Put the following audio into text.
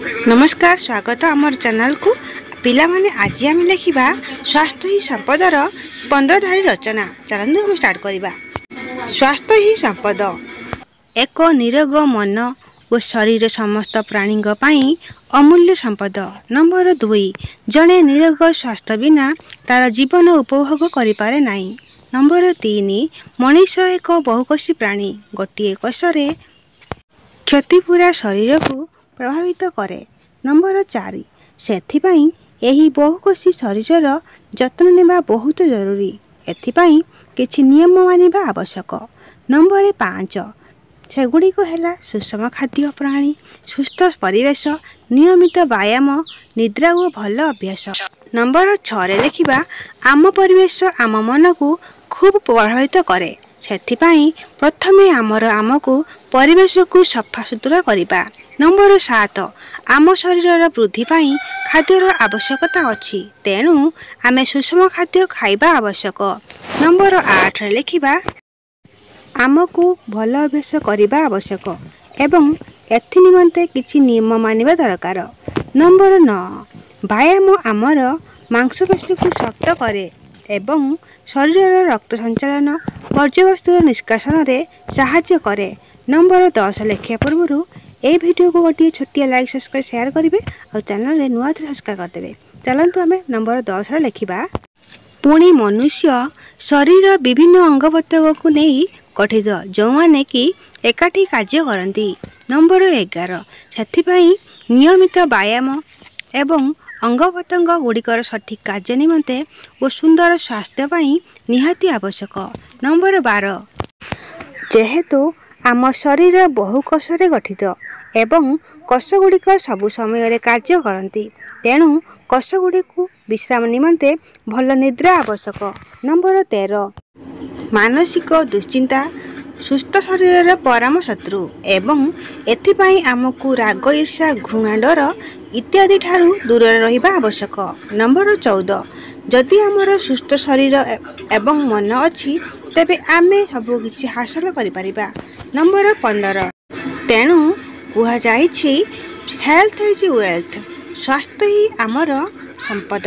ନମସ୍କାର, ସ୍ୱାଗତ ଆମର ଚ୍ୟାନେଲକୁ। ପିଲାମାନେ, ଆଜି ଆମେ ଲେଖିବା ସ୍ୱାସ୍ଥ୍ୟ ହିଁ ସମ୍ପଦର 15 ଧାଡ଼ି ରଚନା। ଚାଲନ୍ତୁ ଆମେ ଷ୍ଟାର୍ଟ କରିବା। ସ୍ୱାସ୍ଥ୍ୟ ହିଁ ସମ୍ପଦ। ଏକ ନିରୋଗ ମନ ଓ ଶରୀର ସମସ୍ତ ପ୍ରାଣୀଙ୍କ ପାଇଁ ଅମୂଲ୍ୟ ସମ୍ପଦ। ନମ୍ବର 2, ଜଣେ ନିରୋଗ ସ୍ୱାସ୍ଥ୍ୟ ବିନା ତାର ଜୀବନ ଉପଭୋଗ କରିପାରେ ନାହିଁ। ନମ୍ବର 3, ମଣିଷ ଏକ ବହୁକୋଷୀ ପ୍ରାଣୀ। ଗୋଟିଏ କୋଷରେ କ୍ଷତି ପୂରା ଶରୀରକୁ ପ୍ରଭାବିତ କରେ। ନମ୍ବର 4, ସେଥିପାଇଁ ଏହି ବହୁକୋଷୀ ଶରୀରର ଯତ୍ନ ନେବା ବହୁତ ଜରୁରୀ। ଏଥିପାଇଁ କିଛି ନିୟମ ମାନିବା ଆବଶ୍ୟକ। ନମ୍ବର 5, ସେଗୁଡ଼ିକ ହେଲା ସୁଷମ ଖାଦ୍ୟ ପ୍ରଣାଳୀ, ସୁସ୍ଥ ପରିବେଶ, ନିୟମିତ ବ୍ୟାୟାମ, ନିଦ୍ରା ଓ ଭଲ ଅଭ୍ୟାସ। ନମ୍ବର 6ରେ ଲେଖିବା, ଆମ ପରିବେଶ ଆମ ମନକୁ ଖୁବ୍ ପ୍ରଭାବିତ କରେ। ସେଥିପାଇଁ ପ୍ରଥମେ ଆମର ଆମକୁ ପରିବେଶକୁ ସଫାସୁତୁରା କରିବା। ନମ୍ବର 7, ଆମ ଶରୀରର ବୃଦ୍ଧି ପାଇଁ ଖାଦ୍ୟର ଆବଶ୍ୟକତା ଅଛି, ତେଣୁ ଆମେ ସୁଷମ ଖାଦ୍ୟ ଖାଇବା ଆବଶ୍ୟକ। ନମ୍ବର 8ରେ ଲେଖିବା, ଆମକୁ ଭଲ ଅଭ୍ୟାସ କରିବା ଆବଶ୍ୟକ ଏବଂ ଏଥି ନିମନ୍ତେ କିଛି ନିୟମ ମାନିବା ଦରକାର। ନମ୍ବର 9, ବ୍ୟାୟାମ ଆମର ମାଂସପେଶୀକୁ ଶକ୍ତ କରେ ଏବଂ ଶରୀରର ରକ୍ତ ସଞ୍ଚାଳନ, ବର୍ଜ୍ୟବସ୍ତୁର ନିଷ୍କାସନରେ ସାହାଯ୍ୟ କରେ। ନମ୍ବର 10 ଲେଖିବା ପୂର୍ବରୁ ଏହି ଭିଡ଼ିଓକୁ ଗୋଟିଏ ଛୋଟିଆ ଲାଇକ୍, ସବସ୍କ୍ରାଇବ୍, ସେୟାର କରିବେ ଆଉ ଚ୍ୟାନେଲରେ ନୂଆ ଥିଲେ ସବସ୍କ୍ରାଇବ୍ କରିଦେବେ। ଚାଲନ୍ତୁ ଆମେ ନମ୍ବର 10ରେ ଲେଖିବା। ପୁଣି ମନୁଷ୍ୟ ଶରୀର ବିଭିନ୍ନ ଅଙ୍ଗ ପ୍ରତ୍ୟଙ୍ଗକୁ ନେଇ ଗଠିତ, ଯେଉଁମାନେ କି ଏକାଠି କାର୍ଯ୍ୟ କରନ୍ତି। ନମ୍ବର 11, ସେଥିପାଇଁ ନିୟମିତ ବ୍ୟାୟାମ ଏବଂ ଅଙ୍ଗ ପ୍ରତ୍ୟଙ୍ଗ ଗୁଡ଼ିକର ସଠିକ୍ କାର୍ଯ୍ୟ ନିମନ୍ତେ ଓ ସୁନ୍ଦର ସ୍ୱାସ୍ଥ୍ୟ ପାଇଁ ନିହାତି ଆବଶ୍ୟକ। ନମ୍ବର 12, ଯେହେତୁ ଆମ ଶରୀର ବହୁ କୋଷରେ ଗଠିତ ଏବଂ କୋଷଗୁଡ଼ିକ ସବୁ ସମୟରେ କାର୍ଯ୍ୟ କରନ୍ତି, ତେଣୁ କୋଷଗୁଡ଼ିକୁ ବିଶ୍ରାମ ନିମନ୍ତେ ଭଲ ନିଦ୍ରା ଆବଶ୍ୟକ। ନମ୍ବର 13, ମାନସିକ ଦୁଶ୍ଚିନ୍ତା ସୁସ୍ଥ ଶରୀରର ପରମ ଶତ୍ରୁ ଏବଂ ଏଥିପାଇଁ ଆମକୁ ରାଗ, ଈର୍ଷା, ଘୃଣା, ଡର ଇତ୍ୟାଦି ଠାରୁ ଦୂରରେ ରହିବା ଆବଶ୍ୟକ। ନମ୍ବର 14, ଯଦି ଆମର ସୁସ୍ଥ ଶରୀର ଏବଂ ମନ ଅଛି, ତେବେ ଆମେ ସବୁକିଛି ହାସଲ କରିପାରିବା। ନମ୍ବର 15, ତେଣୁ କୁହାଯାଇଛି ହେଲ୍ଥ is wealth, ସ୍ୱାସ୍ଥ୍ୟ ହିଁ ଆମର ସମ୍ପଦ।